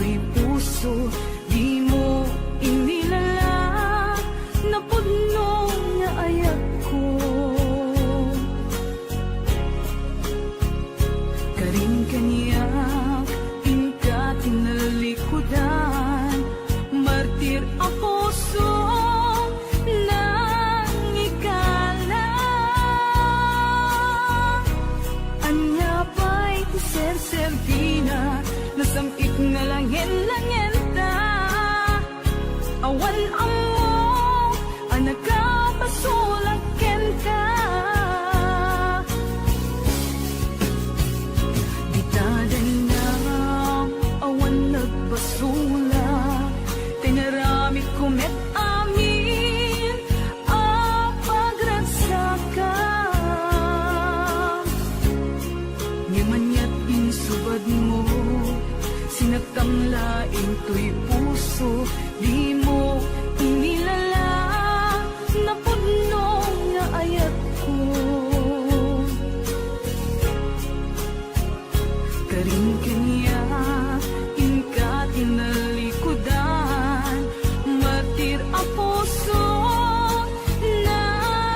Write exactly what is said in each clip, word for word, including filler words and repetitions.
Toy puso, dimo inilala, napudno nga ayatko. Karin kaniak, inka tinalikudan, martir a puso, nangikala. Ania pay ti serserbina, nasam-it nga langen-langenta. Awan ammo a nakapasulak kenka. Dita daynam, awan nagpasulak, tinaramidko met amin a pagragsakam. Ngem aniat insubadmo, sinaktam laeng toy puso, dimo inilala, napudno nga ayatko. Karin kaniak, inka tinalikudan, martir a puso, nangikala.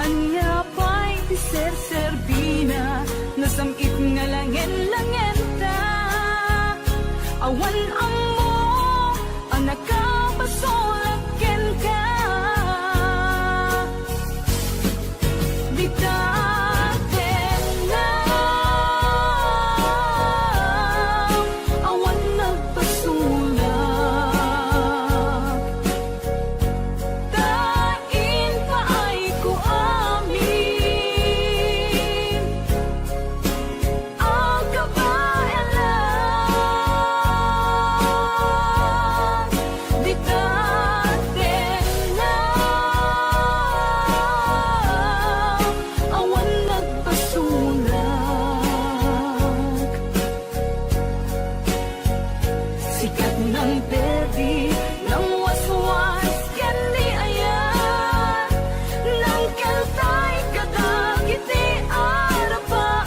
Ania pay ti serserbina, nasam-it nga langen-langenta. Awan ammo a nakapasulak kenka. Dita tengnga, awan nagpasulak. Ta impaayko amin a kabaelan. Dita tengnga, awan nagpasulak. Sikat nang perdi, nang waswas ken ni ayat, nang keltay kadagiti arapaam.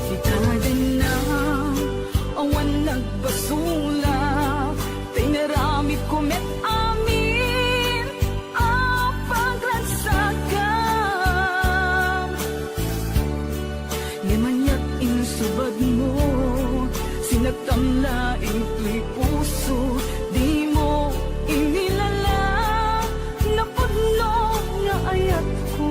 Ita daynam, awan nagpasulak, ta inaramidko met amin a pagragsakam. Ngem aniat insubadmo, sinaktam laeng toy puso, dimo inilala, napudno nga ayatko.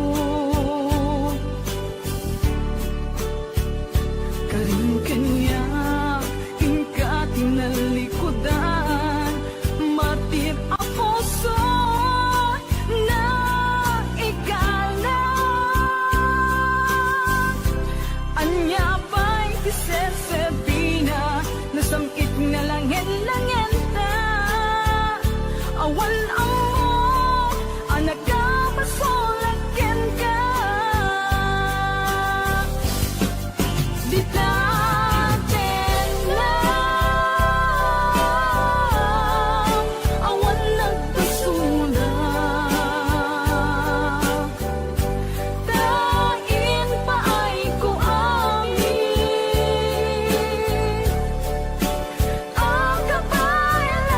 Karin kaniak, inka tinalikudan, martir a puso, nangikala. Ania pay ti serserbina, nasam-it nga langen-langenta. Awan ammo a nakapasulak kenka. Dita tengnga, awan nagpasulak. Ta impaayko amin a kabaelan.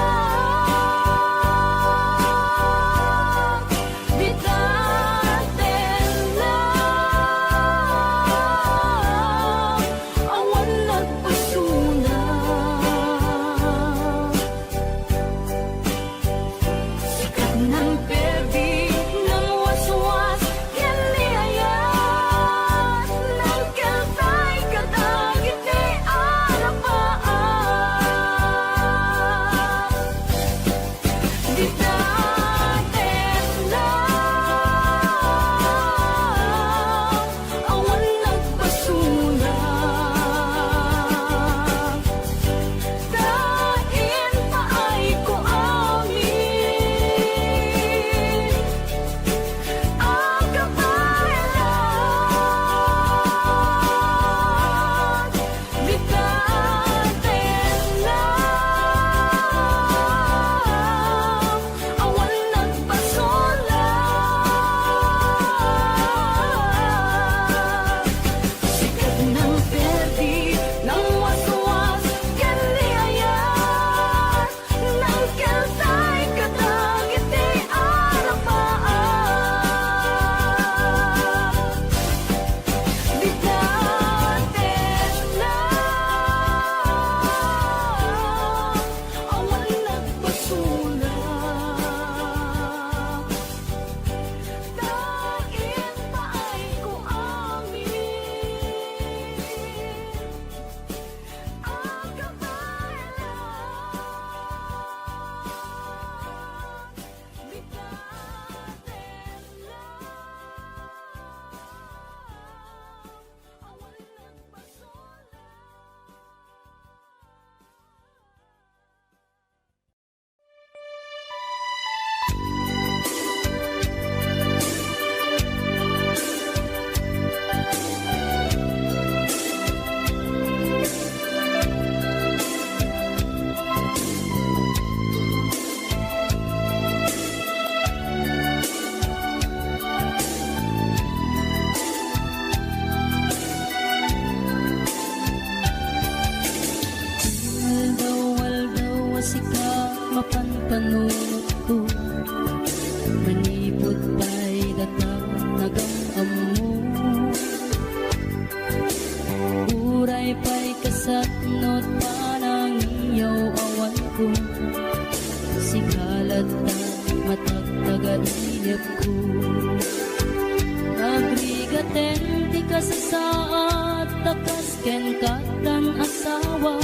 Nagrigaten ti kasasaad ta kas ken kaddan asawa,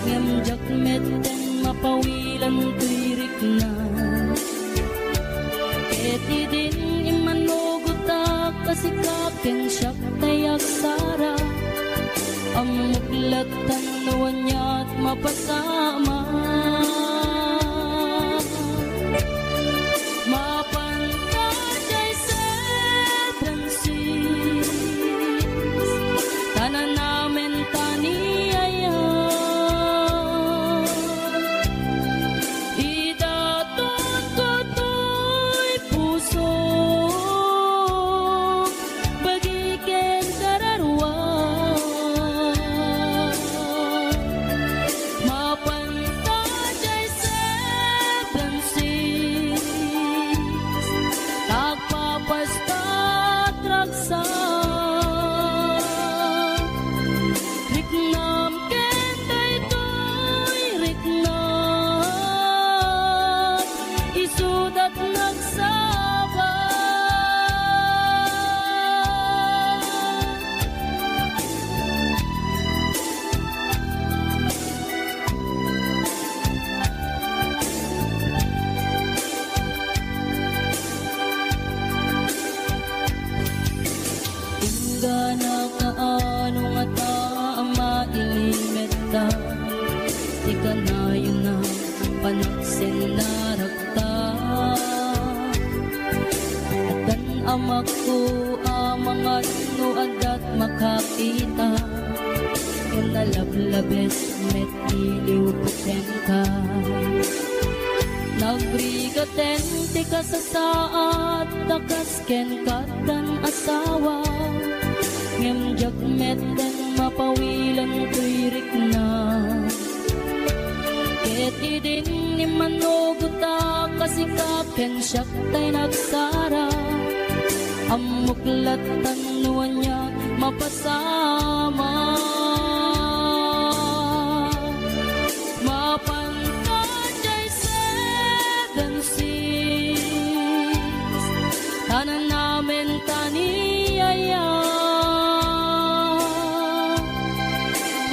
ngem diak metten mapawilan toy rikna. Ket idin immanugotak a sika ken siak tay agsara, ammok lattan no aniat mapasamak. Mapan ta jay seven six, ta nanamen ta ni aya. Idaton ko toy puso, bagi ken kararua. Mapan ta jay seven six, agpapastat ragsak. Riknam ken daytoy riknam, isudat nagsaba. Inggana kaano ngata a mailimetta ti kanayon a panagsennarakta. Addan amakko a mangan no adda't makakita, ken nalablabes met iliwko kenka. Nagrigaten ti kasasaad ta kas ken kaddan asawa, ngem diak metten mapawilan toy rikna. Ket idin immanugotak a sika ken siak tay nagsara, ammok lattan no ania mapasamak. Mapan ta jay seven six, ta nanamen ta ni aya.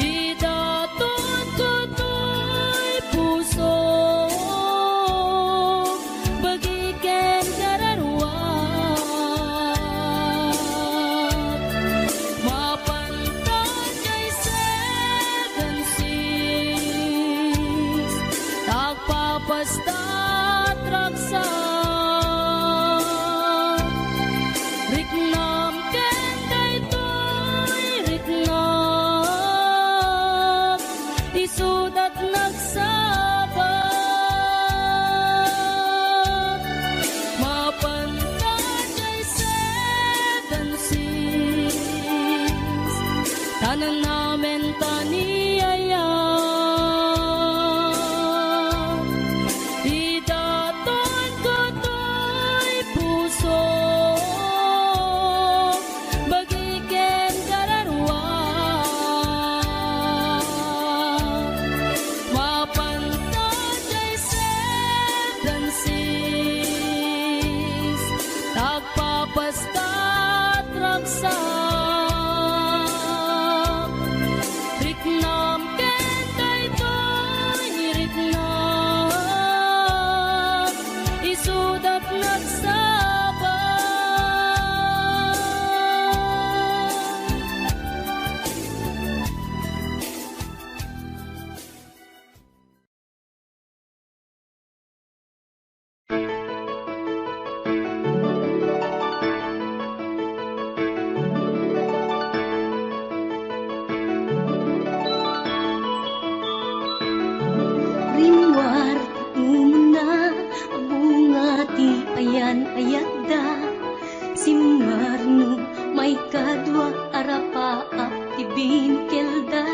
Idaton ko toy puso, bagi ken kararua. Mapan ta jay seven six, agpapastat ragsak. Riknam ken daytoy riknam, isudat nagsaba. Mapan ta jay seven six, ta nanamen ta ni aya. Idaton ko toy puso, bagi ken kararua. Mapan ta jay seven six, agpapastat ragsak. Riknam ken daytoy riknam, isudat nagsaba. Rimmuar ti umuna a bunga ti ayan-ayatda. Simmarno maikadua a rapaap ti binikelda.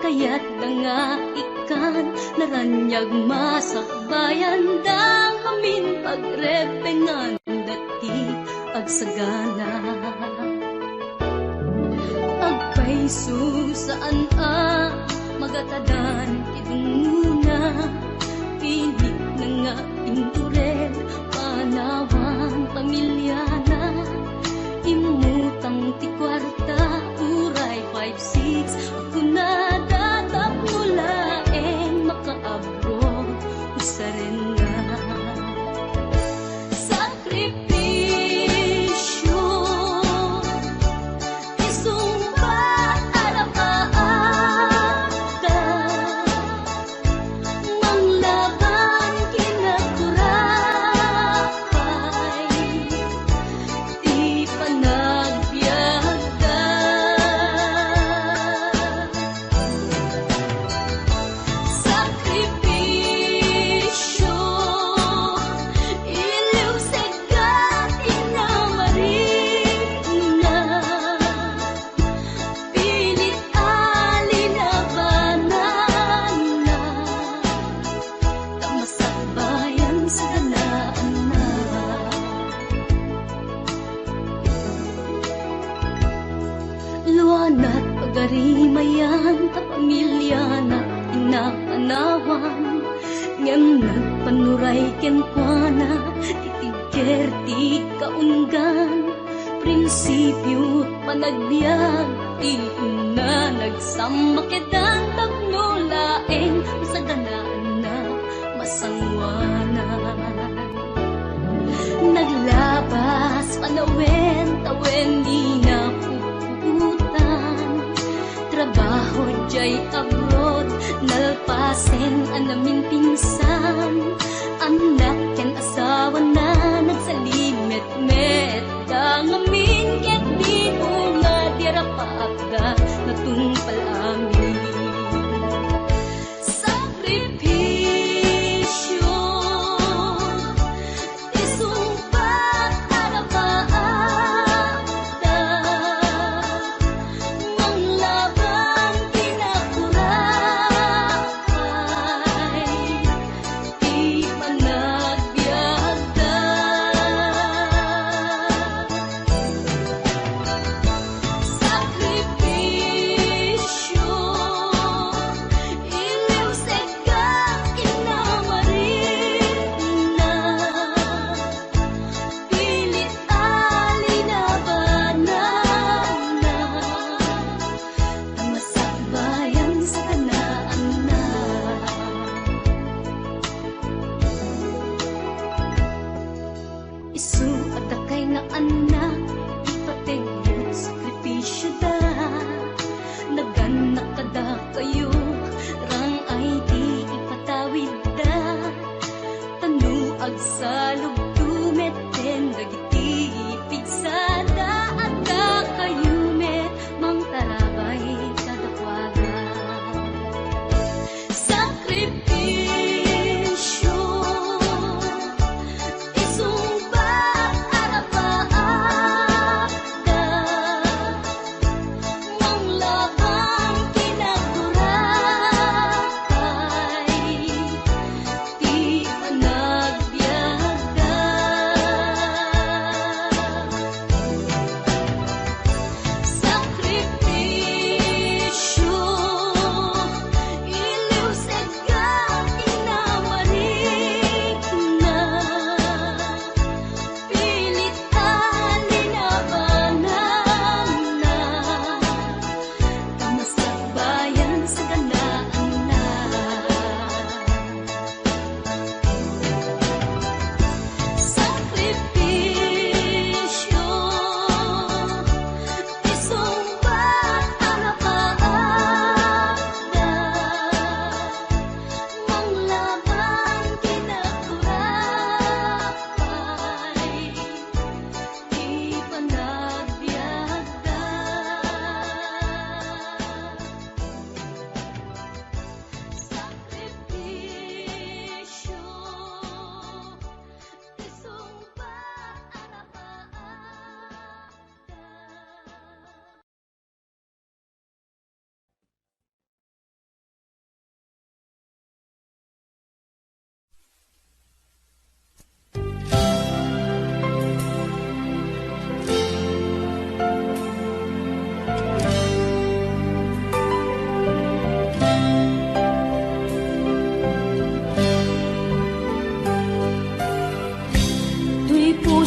Kayatda nga ikkan naraniag masakbayan dagiti amin, pagrebbenganda ti agsagana. Agpayso saan a magatadan ti dungngona, pinitna nga inturel, Nawan pamiliana, immutang ti kuarta, uray five six, kunada tapno laeng makaabot, usarenna. Sakripisyo, isungbat a rapaapda, manglaban ken agkurapay ti panagbiagda. Sakripisyo, iliwsegda ti namarikna. Pilit a linabananna, ta masakbayan saganaanna. Luanat pagarimayan ta pamiliana ti napanawan, ngem nagpanuray kenkuana ti tigger ti kaunggan. Prinsipio panagbiag ti inna, nagsammaketdan tapno laeng masaganaanna, masangoanan. Naglabas panawen, tawen ni napuputan. Trabaho jay abroad, nalpasen a naminpinsan. Annak ken asawana, nagsalimetmet da ngamin ket mibunga ti rapaapda, natungpal amin. Sakripisyo, isungbat a rapaapda, manglaban ken agkurapay ti panagbiagda. Sakripisyo, iliwsegda ti namarikna. Pilit a linabananna, ta masakbayan saganaanna. Isu a dakay nga annak, ipateg met sakripisyoda. Nagannak kadakayo, rang-ay ti ipatawidda. Ta no agsalugto met ken dagiti pigsada, adda kayo met mangtarabay kadakuada. Sakripisyo, isungbat a rapaapda, manglaban ken agkurapay ti panagbiagda.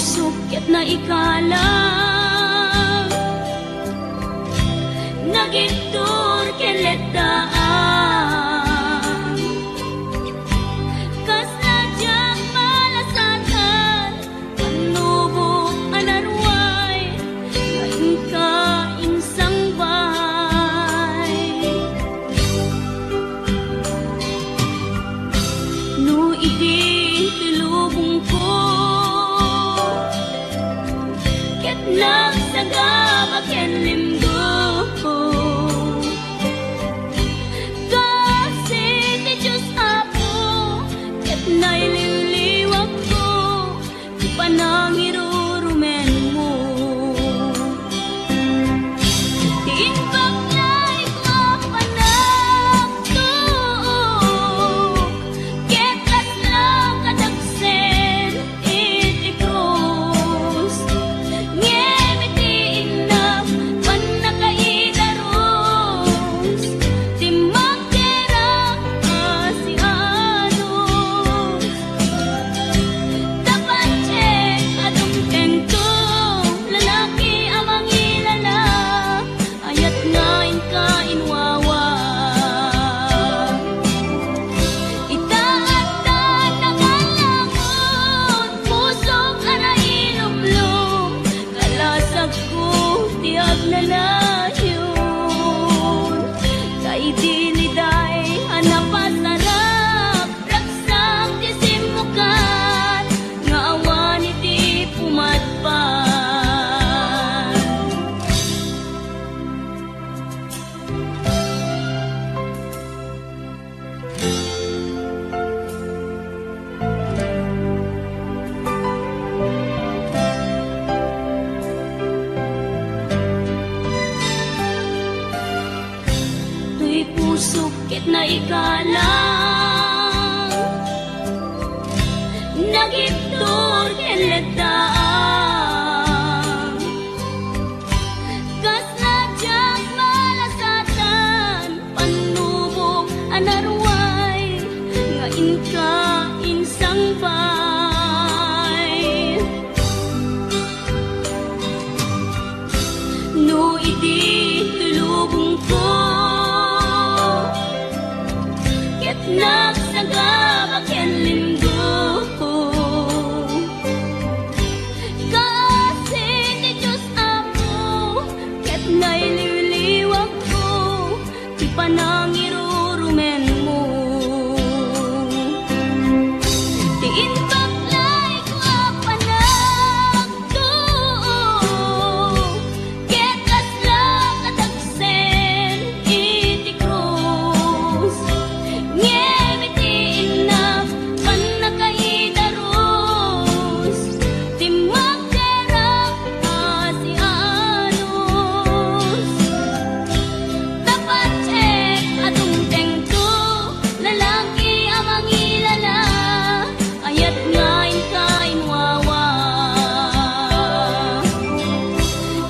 Sukket naikalang, nagibtur ken letdaan. Kasla diak malasatan, pannubok a naruay, nga inka insangbay. No idi ti lubongko, ket nagsagaba ken limgo, kaasi ti Dios, Apo, ket nailiwliwakko ti panangirurumenmo. Ti imbag nga ikaw a panagtuok, ket kasla kadagsen iti krus. Ngem iti innak pannakaidarus, ti magkerak a sianus. Tapattek a dumtengto, lalaki a mangilala, ayat nga inka inwawa. Ita adda nangalangon, pusok a nailumlom, kalasagko ti agnanayon. Kaidiliday a napasarap, ragsak ti simmukat, nga awan iti pumadpad. Toy pusok ket naikalang, nagibtur ken letdaan. Kasla diak malasatan, pannubok a naruay, nga inka insangbay. No idi ti lubongko, ket nagsagaba ken limgo, kaasi ti Dios, Apo, ket nailiwliwakko ti panangirurumenmo. Ti imbag nga ikaw a panagtuok, ket kasla kadagsen iti krus. Ngem iti innak pannakaidarus, ti magkerak a sianus. Tapattek a dumtengto, lalaki a mangilala, ayat nga inka inwawa.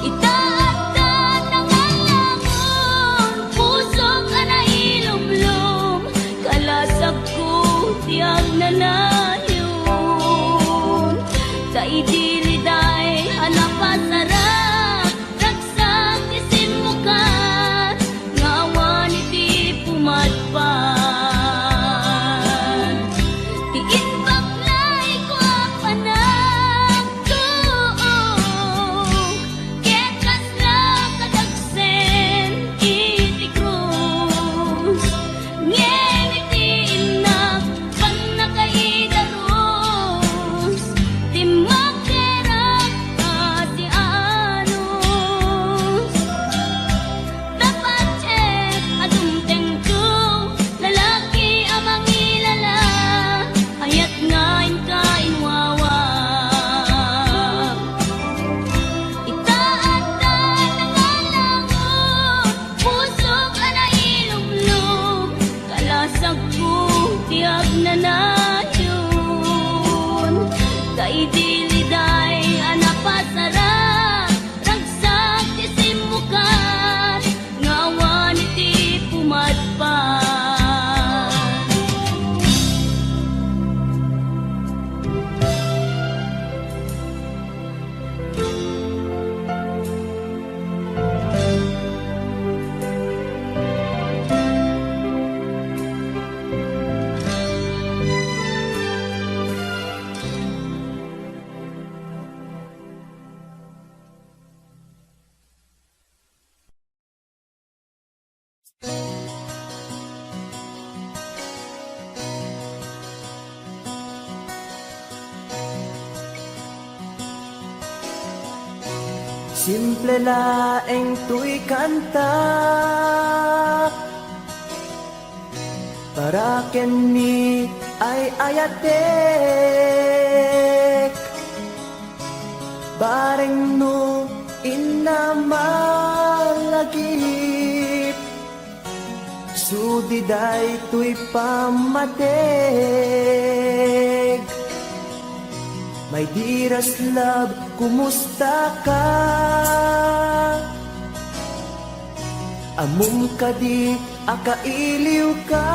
Ita adda nangalangon, pusok a nailumlom, kalasagko ti agnanayon. Kaidiliday a napasarap, ragsak ti simmukat, nga awan iti pumadpad. Ti imbag nga ikaw a panagtuok, ket kasla kadagsen iti krus. Ngem iti innak pannakaidarus, ti magkerak a sianus. Tapattek a dumtengto, lalaki a mangilala, ayat nga inka inwawa. Ita adda nangalangon, pusok a nailumlom, kalasagko ti agnanayon. Kaidiliday a napasarap, ragsak ti simmukat, nga awan iti pumadpad. Simple laeng toy kantak para ken ni ay-ayatek. Bareng no inna malagip, sudi daytoy pammateg. My dearest love, kumusta ka? Ammom kadi a kailiw ka?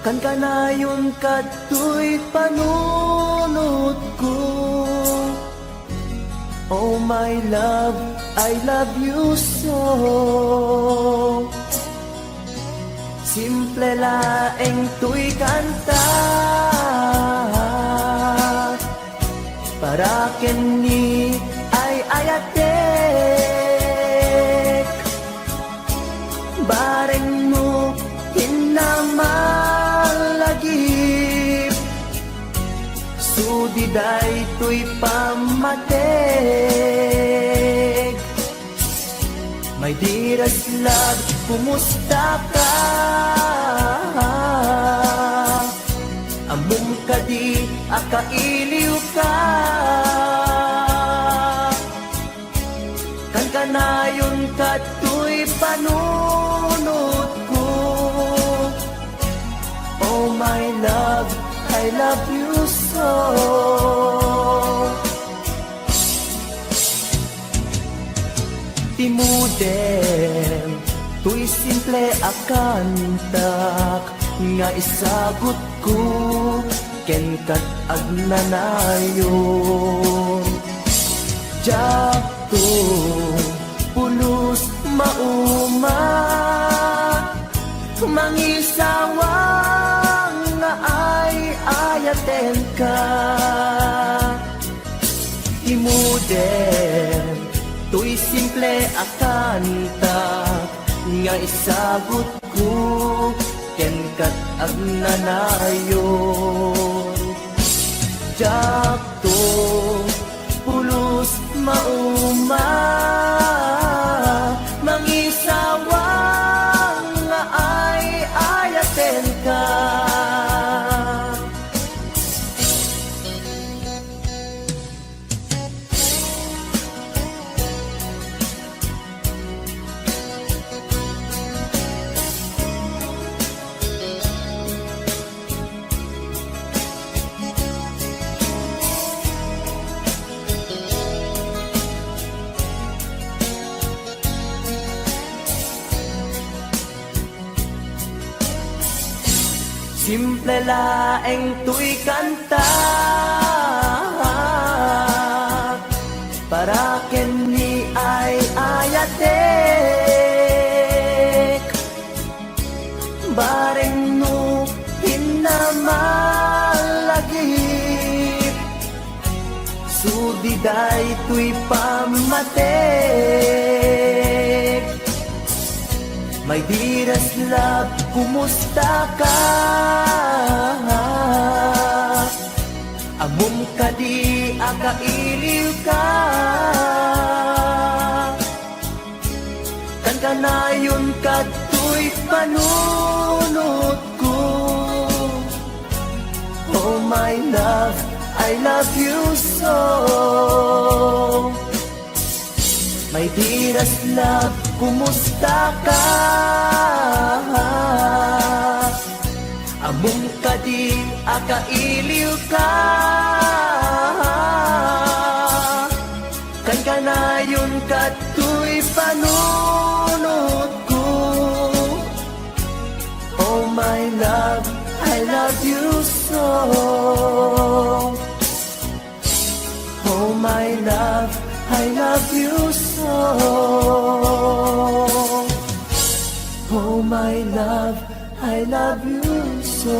Kankanayon kadtoy panunotko. Oh my love, I love you so. Simple laeng toy kanta para ken ni ay-ayatek. Bareng no inna malagip, sudi daytoy pammateg. My dearest love, kumusta ka? Ammom kadi a kailiw ka? Kankanayon kadtoy panunotko. Oh my love, I love you so. Ti modem toy simple a kantak nga isagutko ken kat agnanayon. Diakto pulos mauma, mangisawang nga ay-ayatenka. Ti modem toy simple a kantak nga isagutko ken kat agnanayon. Diakto pulos mauma, mangisawang nga ay-ayatenka. Simple laeng toy kanta para ken ni ay-ayatek. Bareng no inna malagip, sudi daytoy pammateg. My dearest love, kumusta ka? Ammom kadi a kailiw ka? Kankanayon kadtoy panunotko. Oh my love, I love you so. My dearest love, kumusta ka? Ammom kadi a kailiw ka? Kankanayon kadtoy panunotko. Oh my love, I love you so. Oh my love, I love you so. Oh my love, I love you so.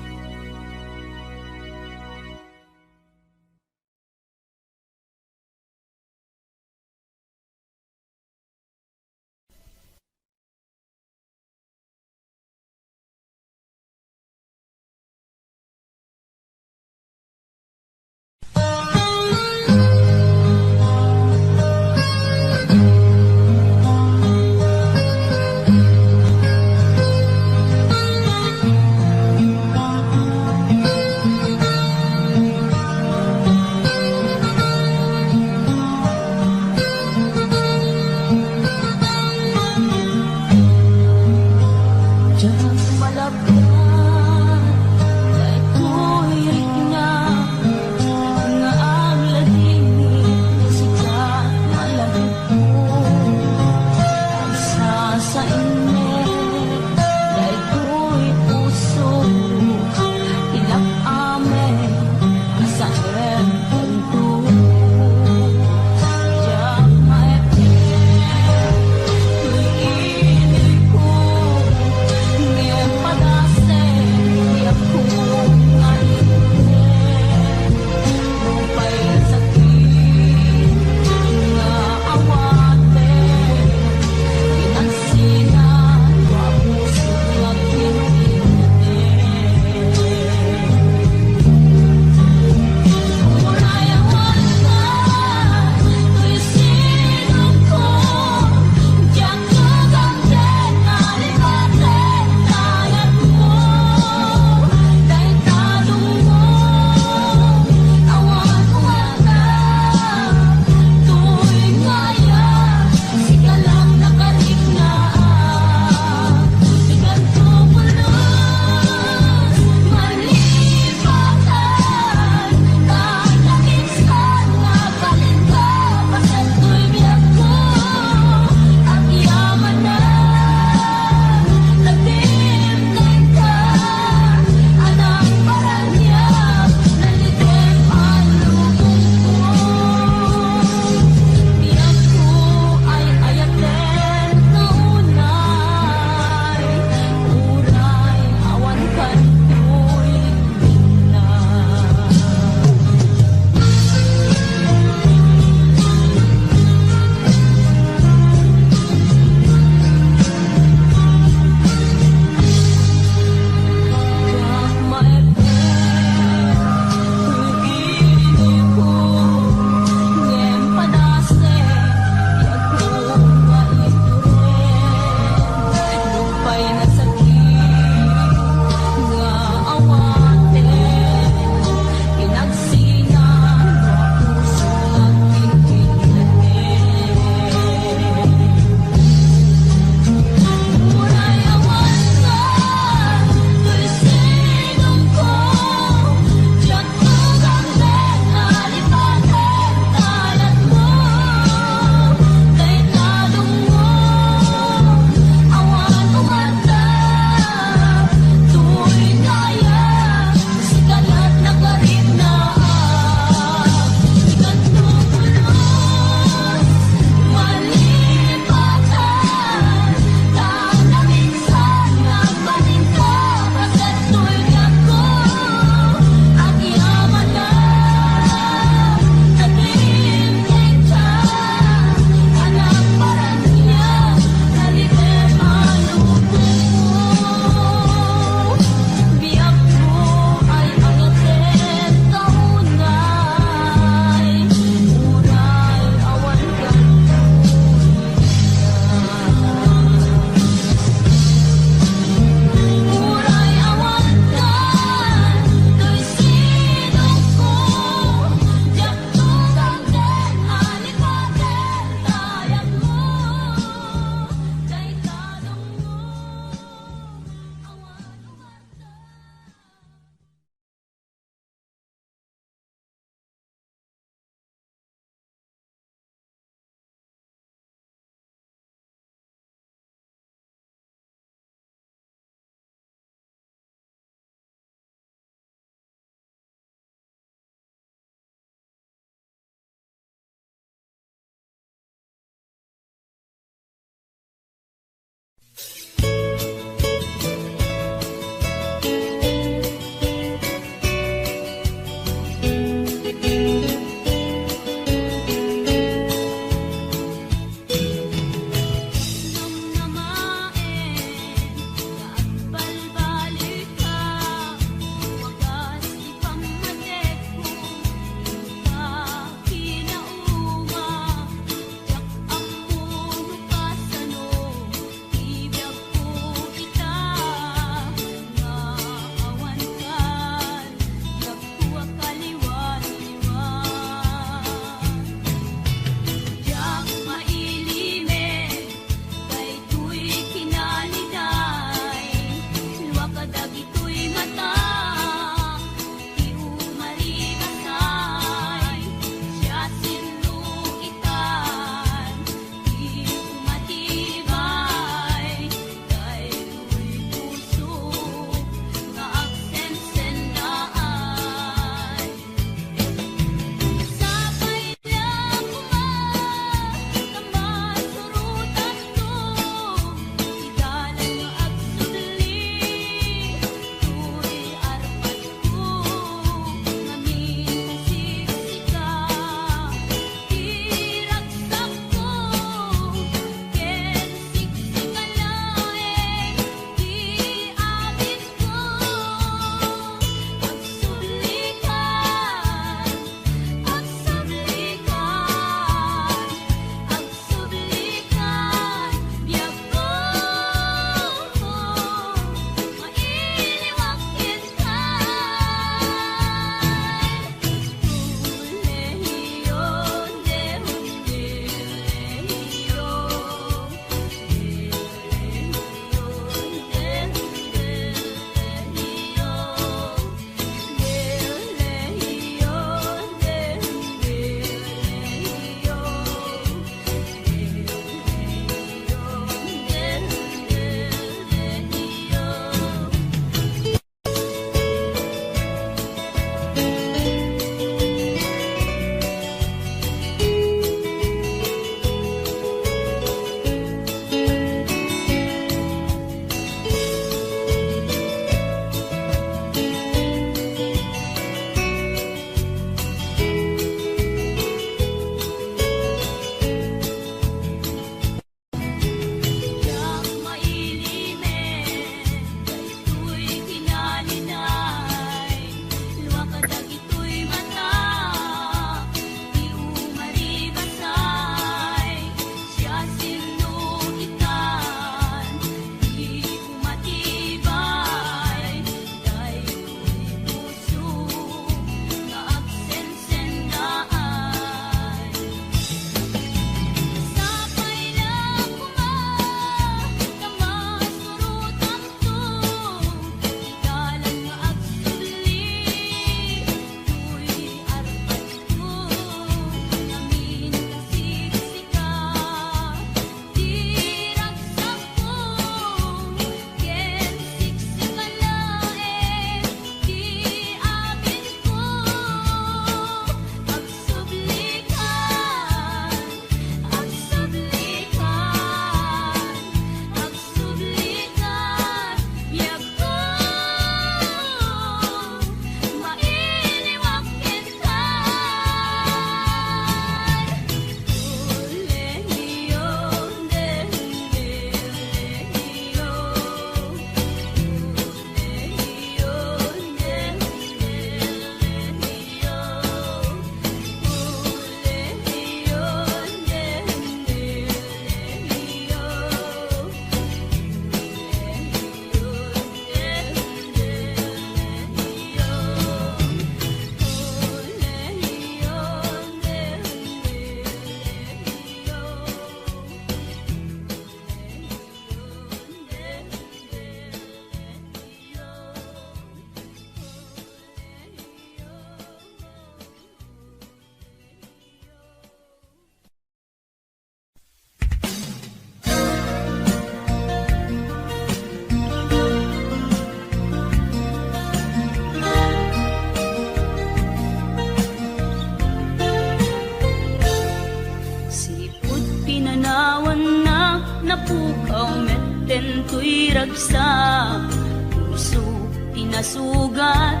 Napukaw met daytoy ragsak, puso ti nasugat,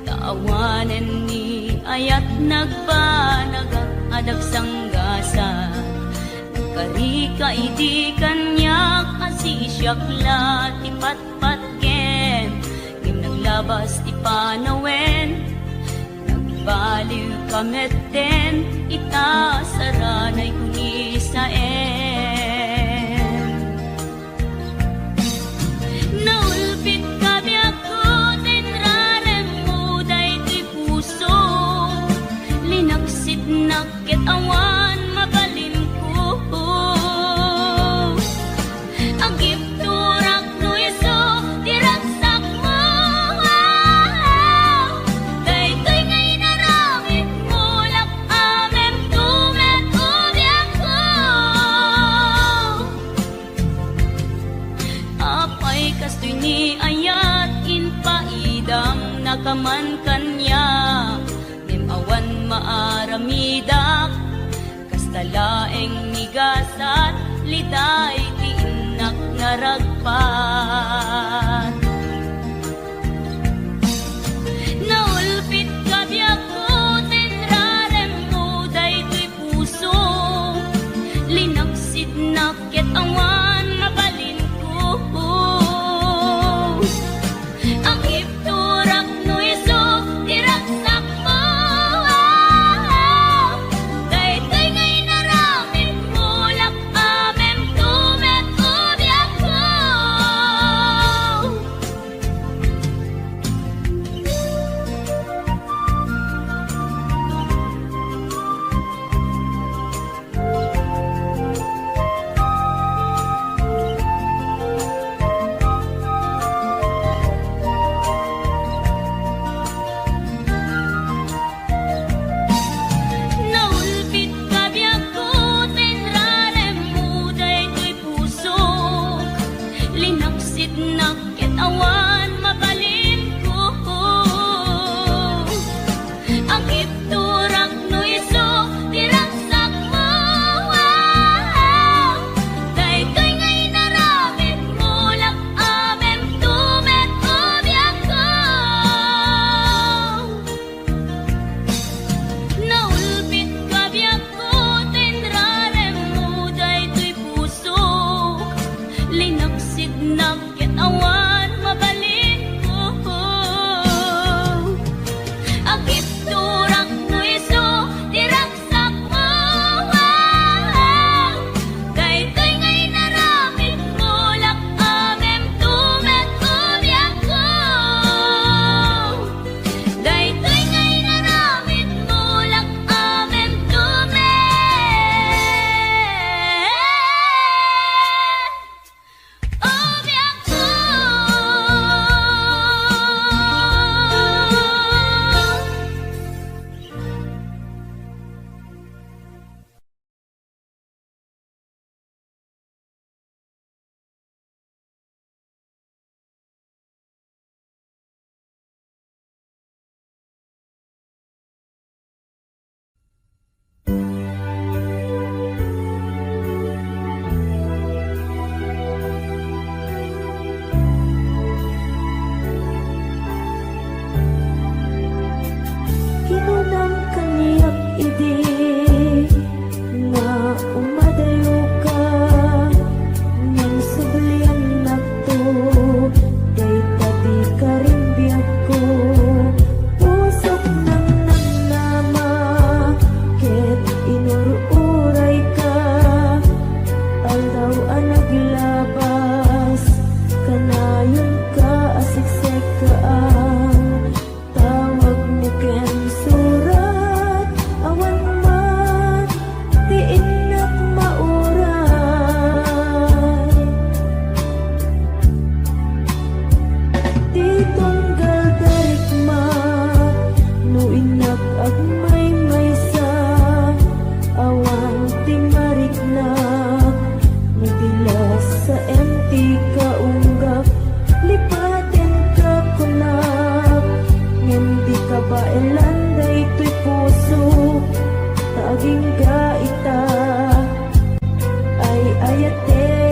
ta awanen ni ayat nagbanagak a dagsanggasat. Nagkarika idi kaniak a sisiak la ti patpatgen, ngem naglabas ti panawen. Nagbaliwka metten ita, saranay ko ni saen. Naulpitka biagko, tinraremmo daytoy puso. Linaksitnak ket awan mabalinko. Agibturak no isu ti ragsakmo. Daytoy nga inaramidmo, lak-amemto met o biagko. Apay kastoy ni ayat, impaidamnaka man kaniak, ngem awan maaramidak. Kasta laeng ni gasat, liday ti innak nga ragpat. Naulpitka biagko, tinraremmo daytoy puso. Linaksitnak ket awan mabalinko. Agibturak no isu ti ragsakmo. Daytoy nga inaramidmo, lak-amemto met o biagko. Naulpitka biagko, tinraremmo daytoy pusok. Linaksitnak ket awan mabalinko. Agibturak no isu ti ragsakmo. Daytoy nga inaramidmo, lak-amemto met o biagko. Naulpitka biagko, tinraremmo daytoy pusok. Linaksitnak ket awan mabalinko. Agibturak no isu ti ragsakmo. Daytoy nga inaramidmo, lak-amemto met o biagko. Daytoy nga inaramidmo, lak-amemto met o biagko. Kinunam kaniak idi nga umadayoka, ngem subliannakto, dayta ti karimbiagko. Pusok nangnamnama ket inur-urayka. Aldaw a naglabas, kanayonka a siksekkaan. Tawagmo ken surat, awan man ti innak mauray. Ti tunggal darikma, no innak agmaymaysa, awan ti mariknak, no ti lasaem ti kaunggak, lipatenka kunak, ngem di kabaelan daytoy pusok, ta agingga ita. Ay-ayaten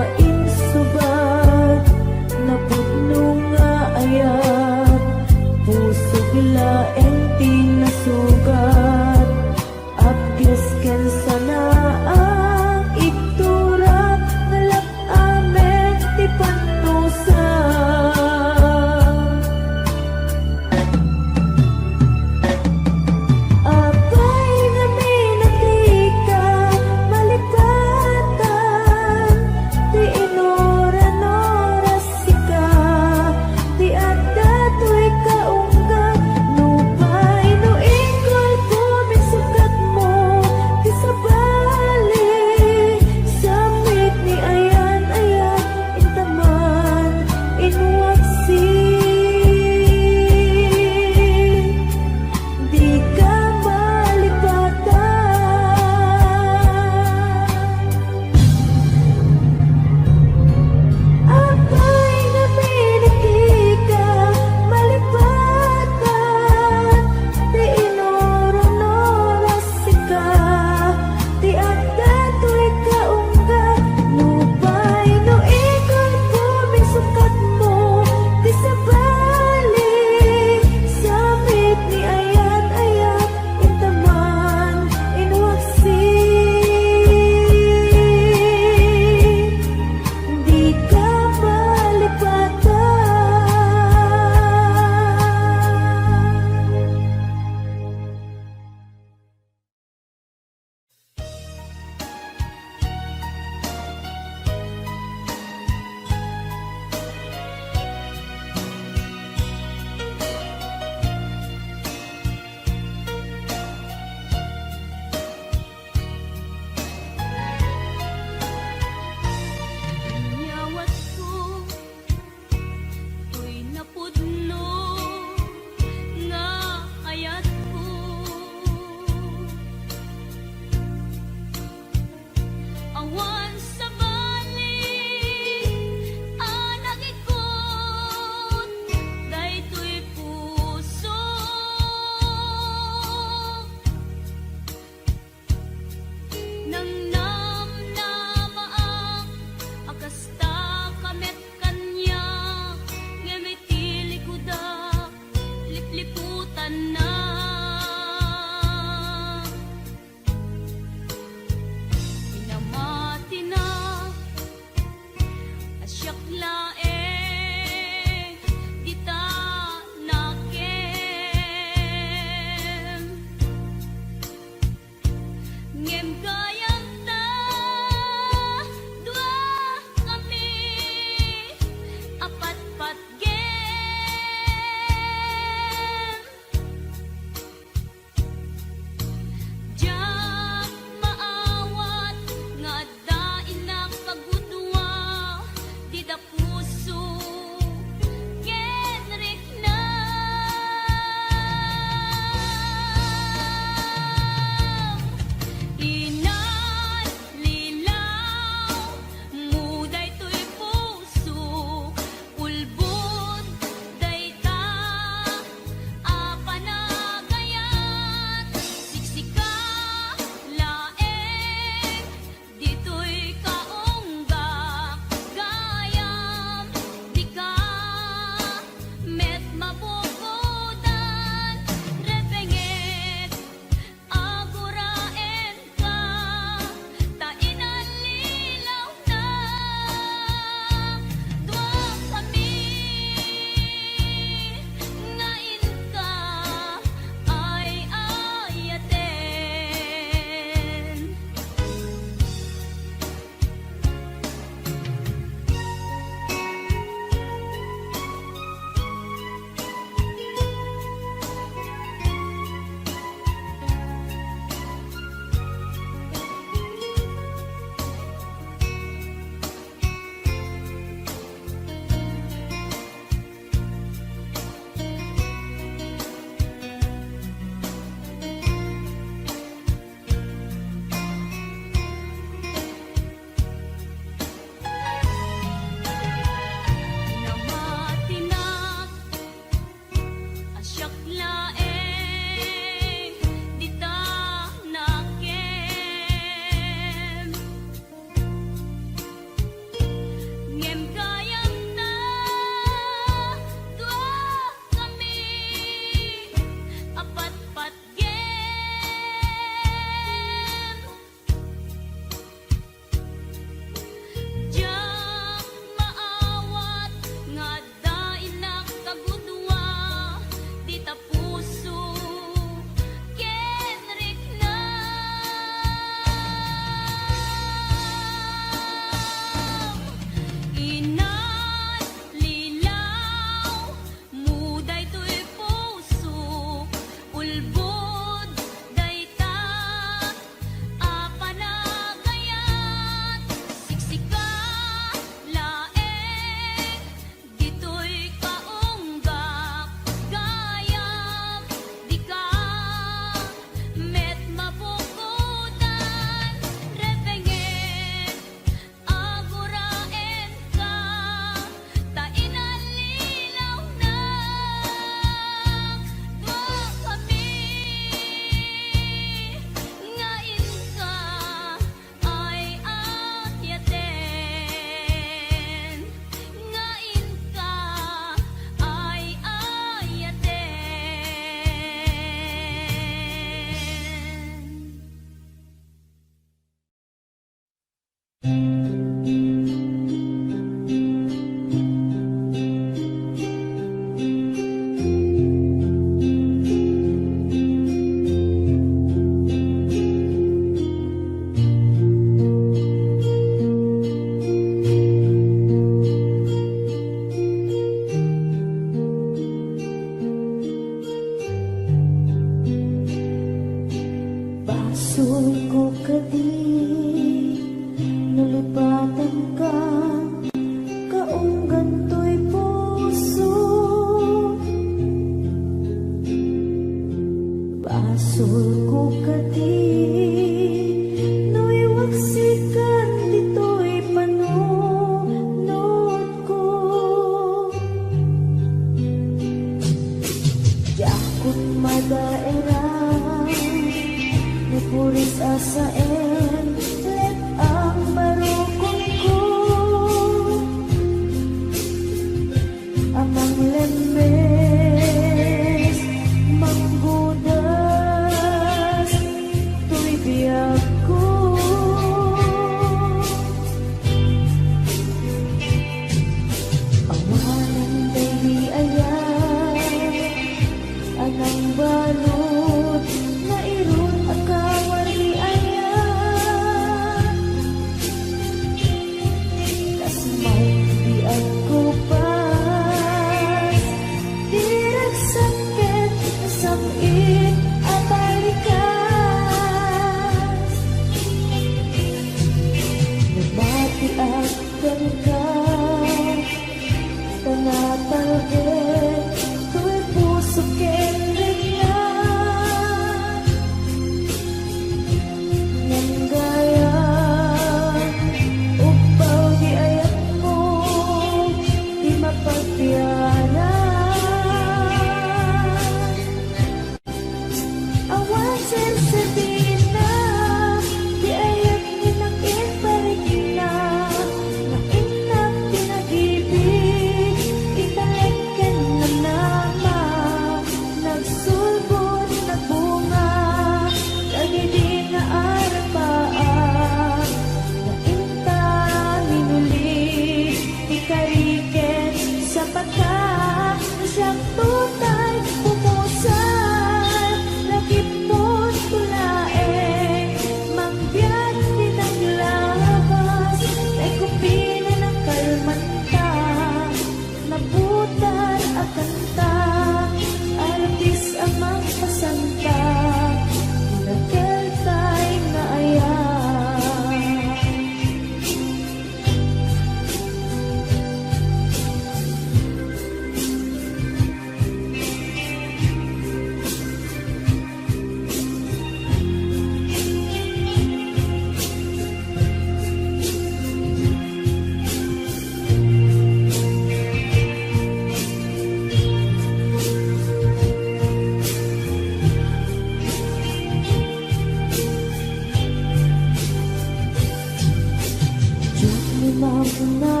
Ama,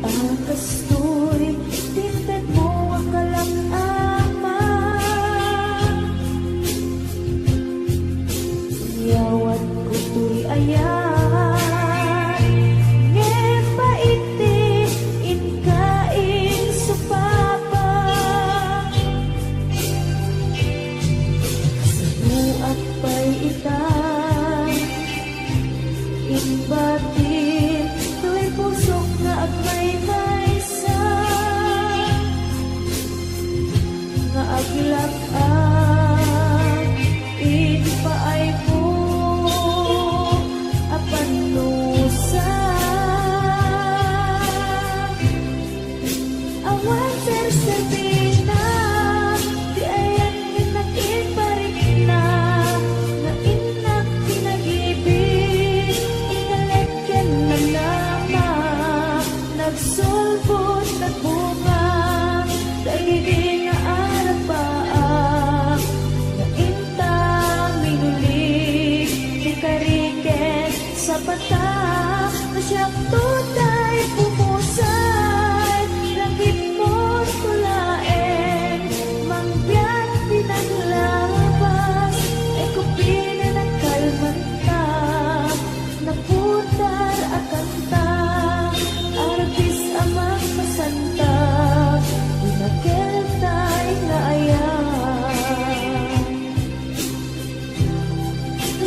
a kastoy ti intedmo a kalam-ama. Inyawatko toy ayat, ngem pait ti inka insupapa. Saoak pay ita, imbatim toy pusok nga agmaymaysa, nga aglak-ak iti paaymo a pannusa. Awan serserbina ti ayan nga innak imparikna, nga innak pinag-ibig, ingalek ken nanama, nagsulbod, nagbunga, dagidi nga arapaak, nga inta minulik, ti kari ken sapata, no siak toy pumusay, langitmo to laeng, mangbiag ti naglabas, ay kupinen a kalmanta, naputar a kanta, arbis a mangmasanta, inakel tay nga ayat.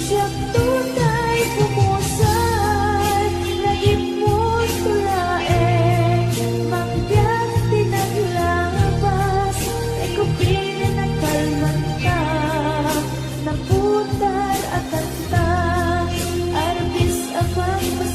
Siak toy pumusay, langitmo to laeng, mangbiag ti naglabas, ay kupinen a kalmanta, naputar a kanta, arbis a mangmasanta,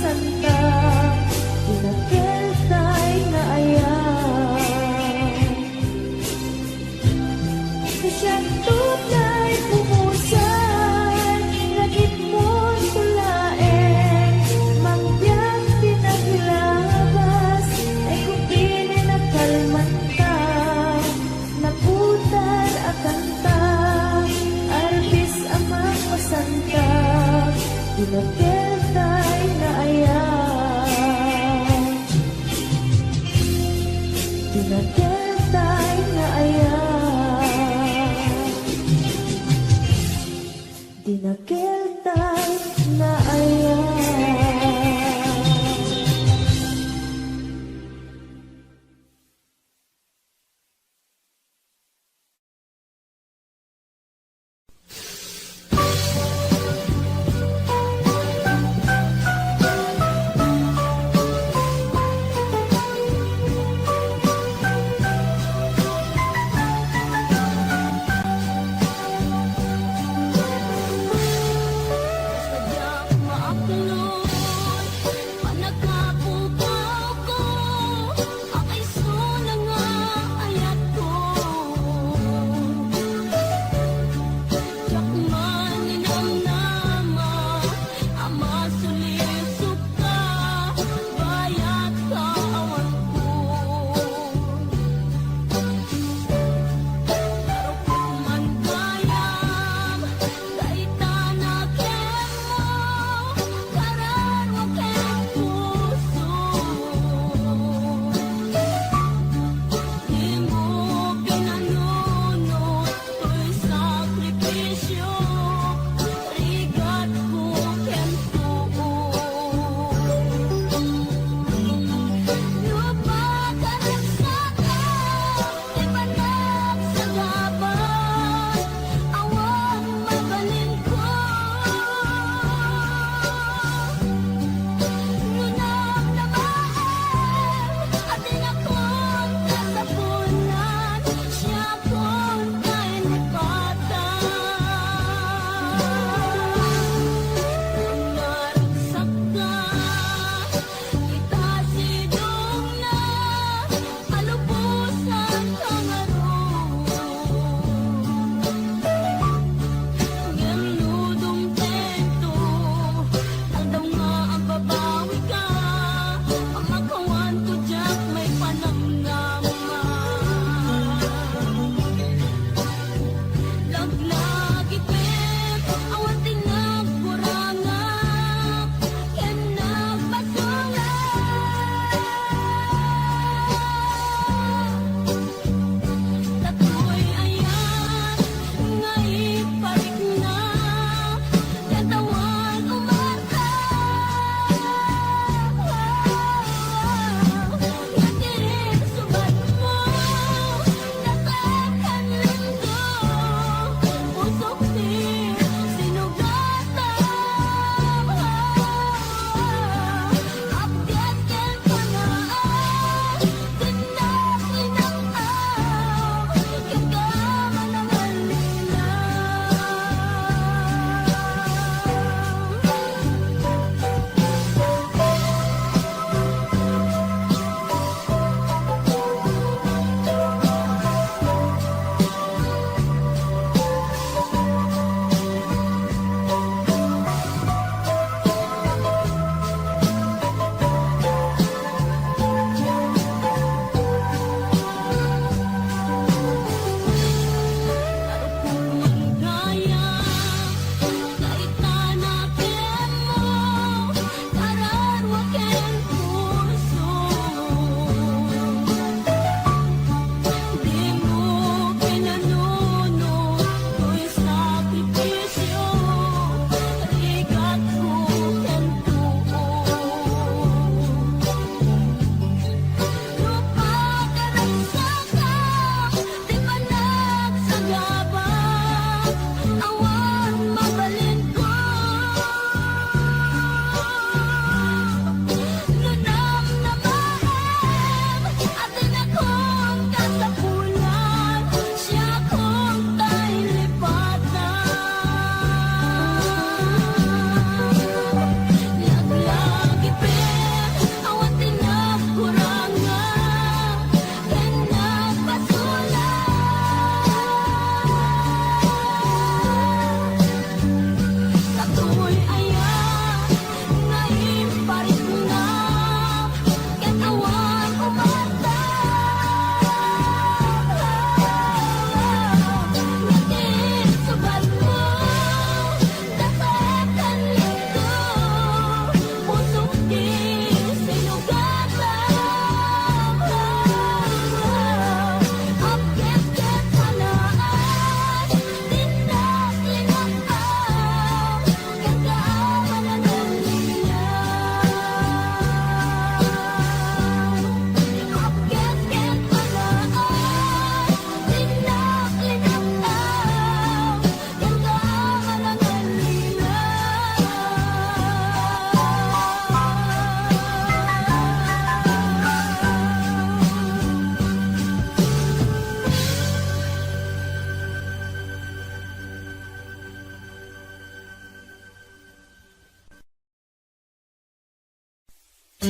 Oras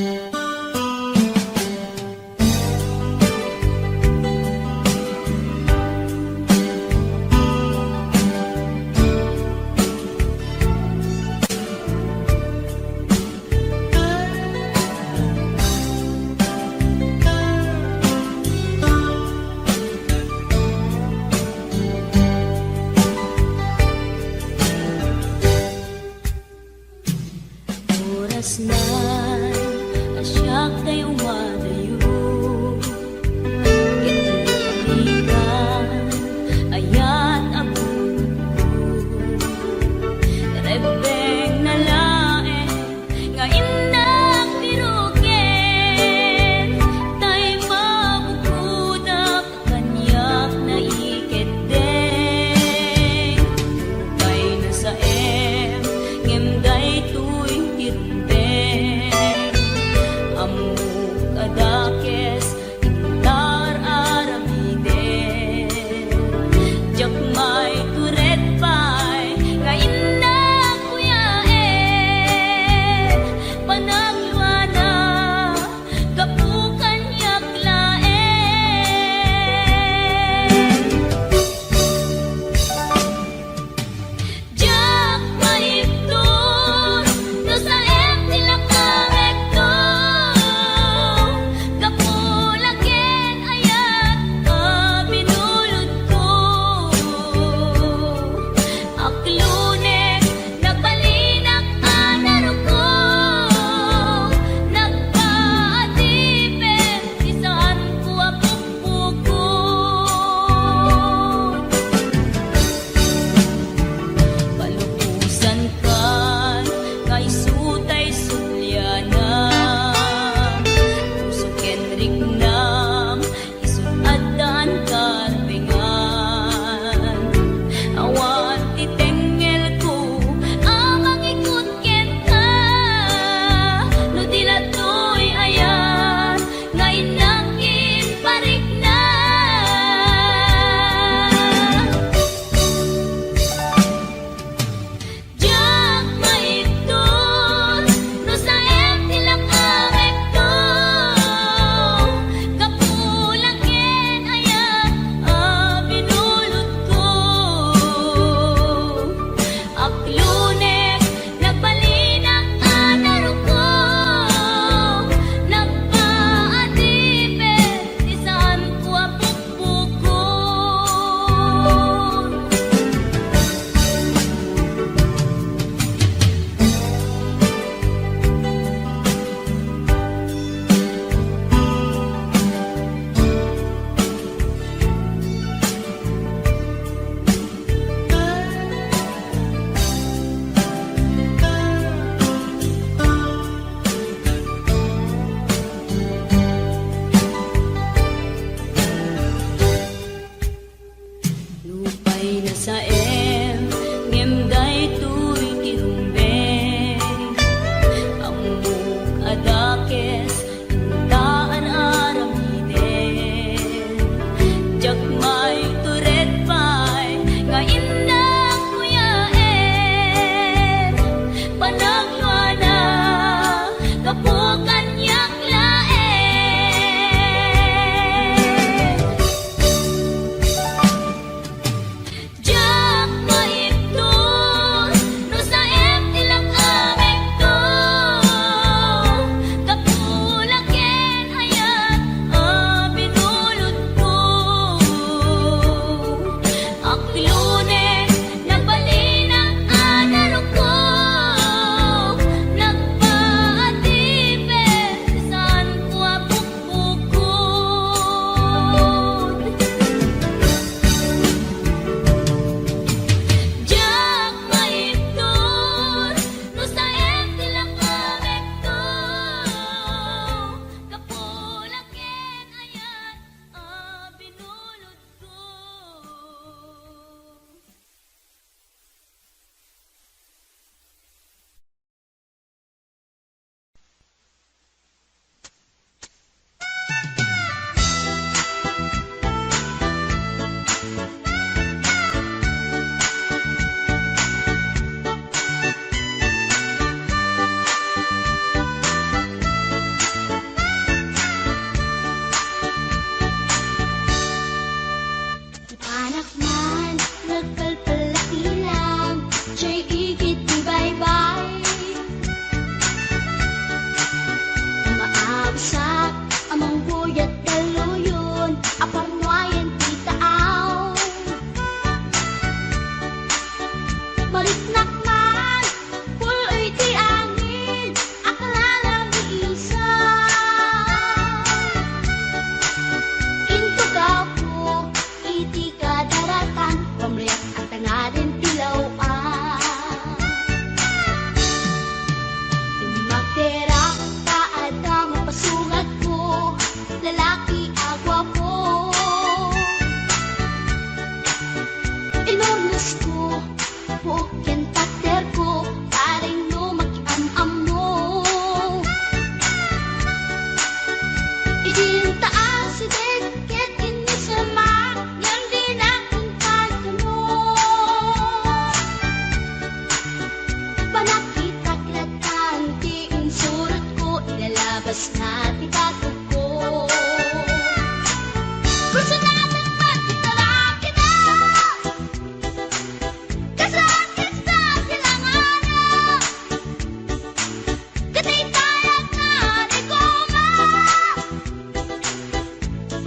na a siak tay umadayo. Ket nagpalitan, ayat a bunot. Rebbengna laeng nga innak piruken, tay mabukudak kaniak naikeddeng. Nupay nasaem, ngem daytoy ti rumbeng. Ammok a dakel Isna ti katupko. Personalan man ti talakida. Kasla kasta ti langana. Ket dayta nga rikoma.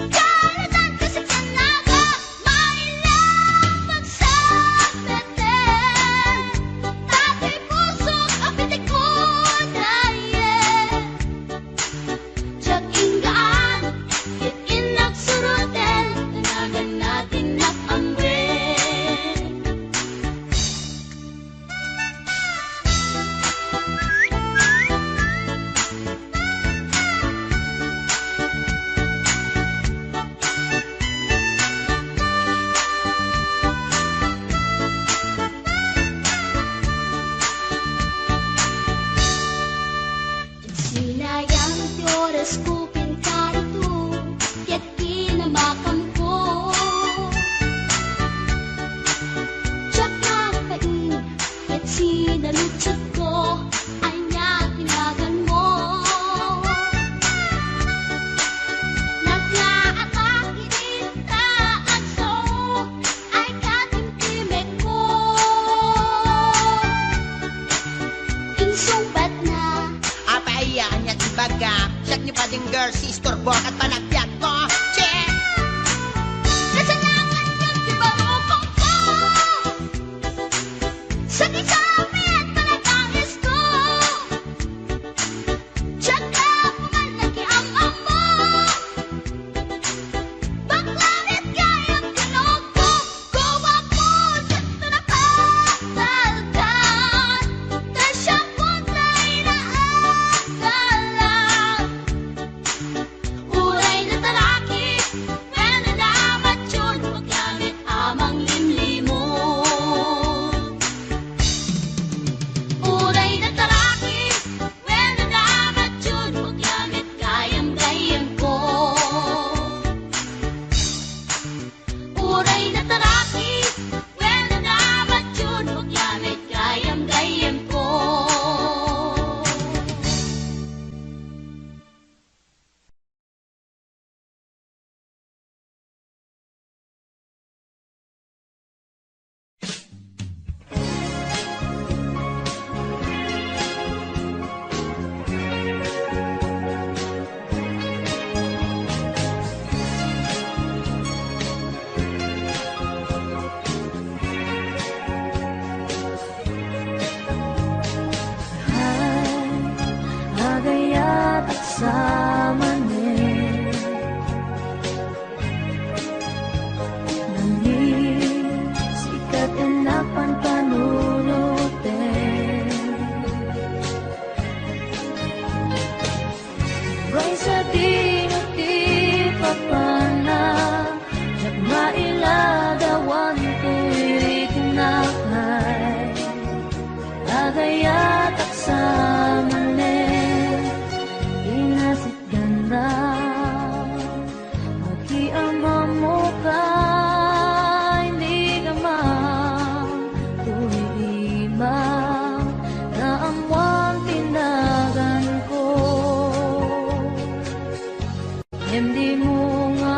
Kalutan ti sikan naga. Maila pagsapeten. Tatay pusok a pitikod ayen. Diak inggaan, ket innak suroten, tanagan na ti innak amwen. Sinayang ti orasko ken karito, ket kinamakamko. Diak nagbain, ket sinaludsodko, ania ti naganmo? Nagngaatak idi ta agsao, ay katimtimekko. Insungbatna. Apay aya, ania ti ibagam? Siak ni Bading Girl, si istorbo ket panagbiagmo. Che! Kasalanan ket ti barukongko. Sakit sa amin, panagdangisko. Diak apuman nakiam-ammo. Bakla met gayam ti nokko, guwapon ket napatalkan, ta siak pay ti naagalan. Uray natalaki, wenno namatiud, bakla met a manglimlimon. Uray natalaki, wenno namatiud, bakla met gayam-gayyemko. Uray natalaki, wenno namatiud, bakla met gayam-gayyemko. Ay, agayatak sa manen. Nangis, ikat ennak panpanunoten. Uray sadino ti papanak, diak mailadawan toy riknak. Agayatak sa manen, inasitgannak. Agiamammo kay ni Ama, toy ima, naammoan ti naganko. Ngem dimo nga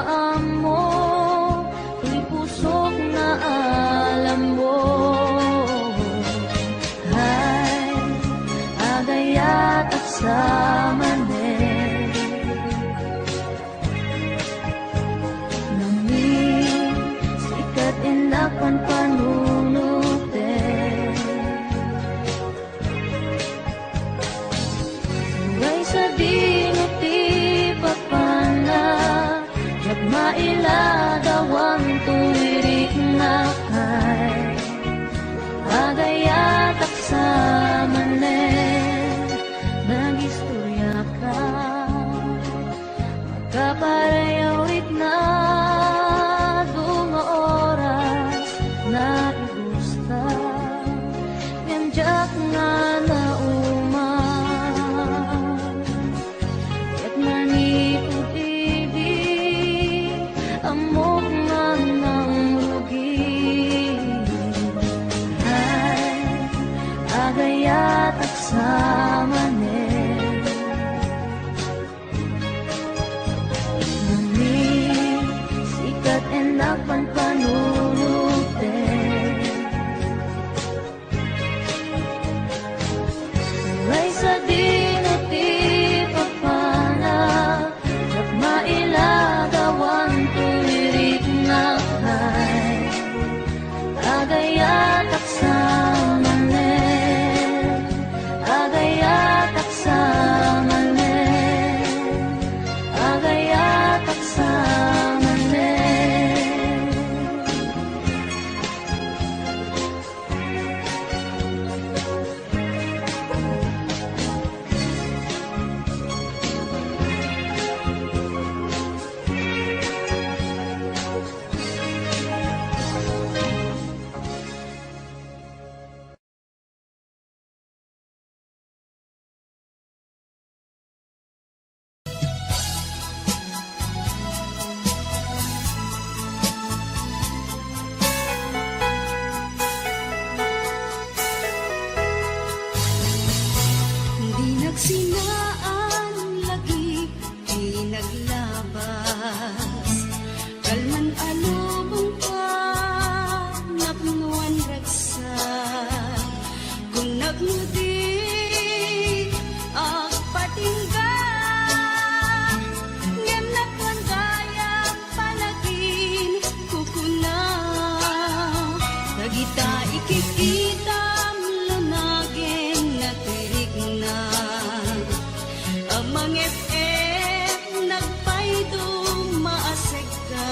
Pang-F M nagpaydum, maasekka.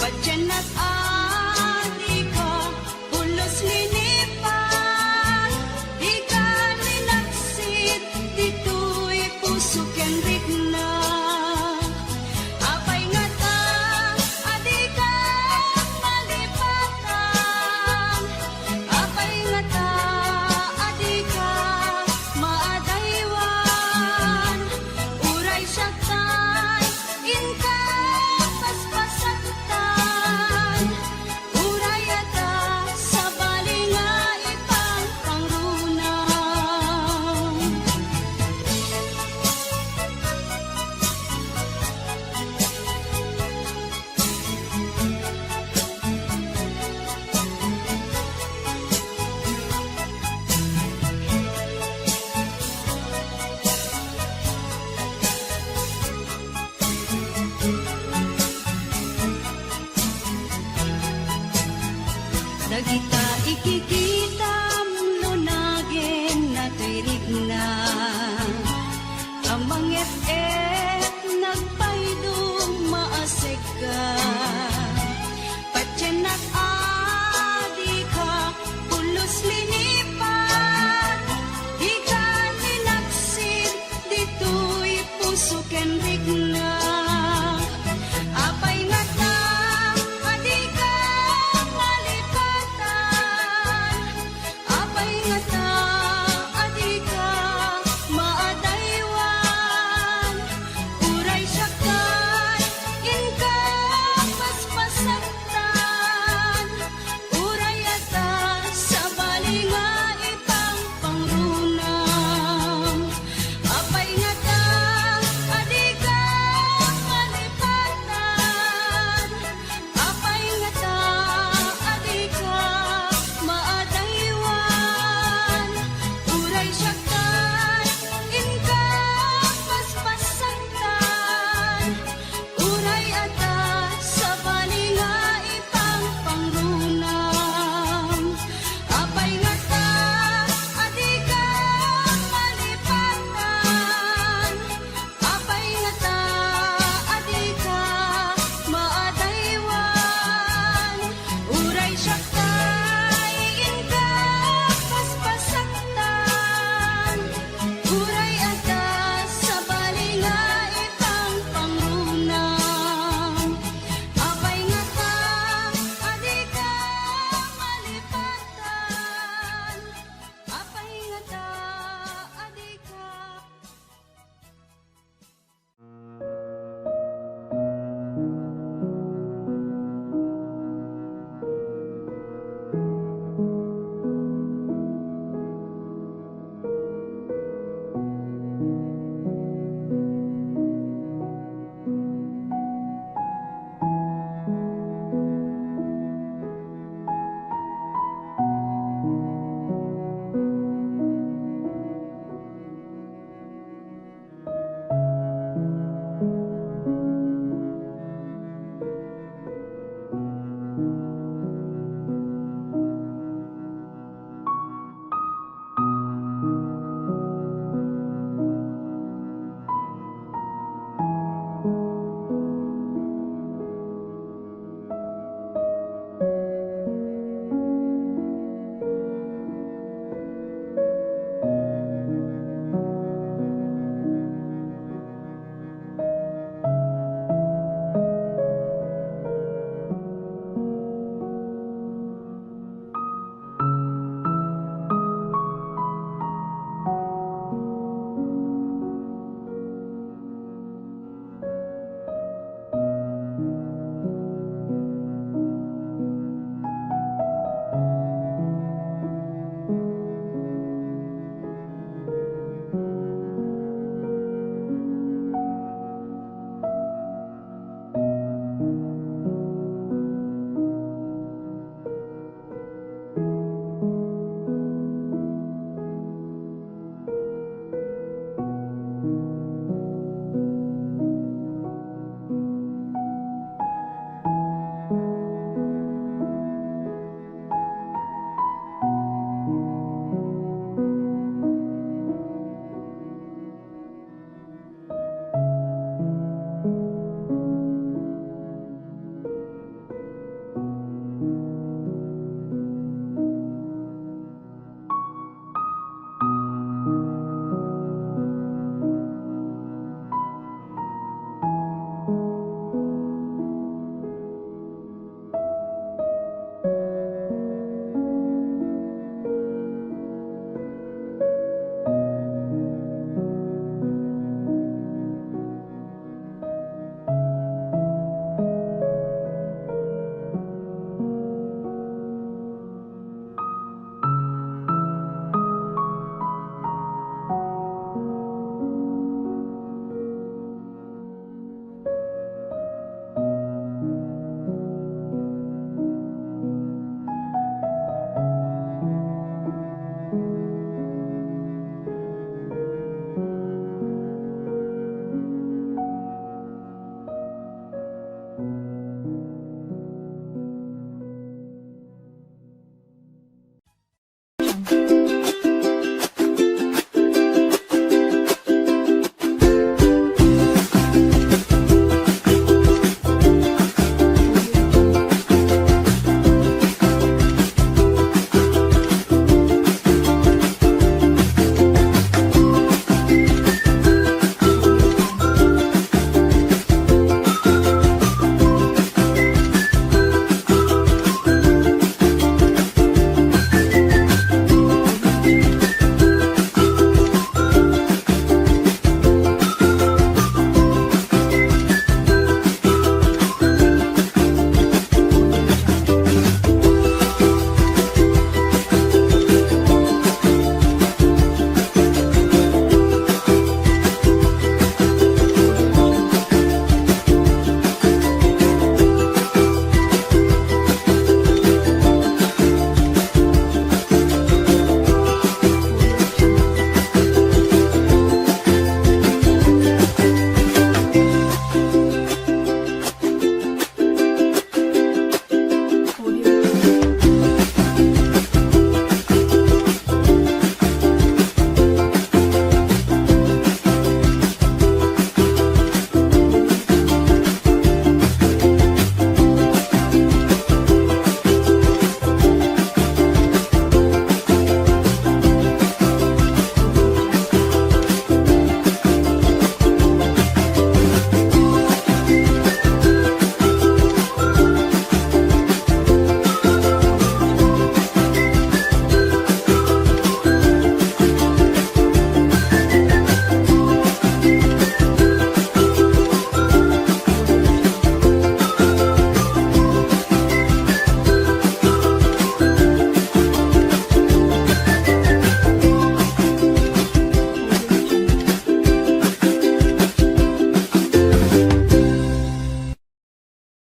Padiannak a dika pulos linipat, dika linaksid ditoy puso ken